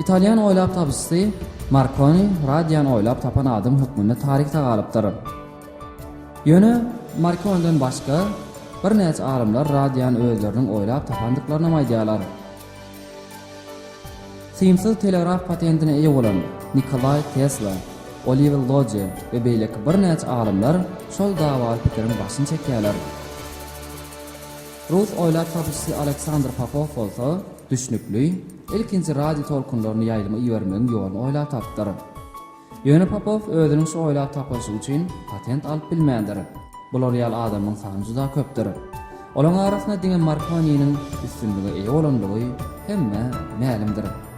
Italýan oýlap tapyjysy Markoni radiony oýlap tapan adam hökmünde taryhda galypdyr. Ýöne Markoniden başga birnäçe alymlar radiony özleriniň oýlap tapandyklarynam aýdýarlar. Simsiz telegraf patentine eýe bolan Nikolaý Tesla, Oliwer Lodje we beýleki birnäçe alymlar şol dawaly pikiriň başyny çekýärler. Rus oýlap tapyjysy Aleksandr Popow bolsa, düşnükli, ilkinji radio tolkunlaryny ýaýlyma ibermegiň ýoluny oýlap tapypdyr. Ýöne Popow özüniň şu oýlap tapylyşy üçin patent alyp bilmändir. Bular ýaly adamyň sany juda köpdür. Olaň arasynda diňe Markoniniň üstünlige eýe bolanlygy hemmä mälimdir.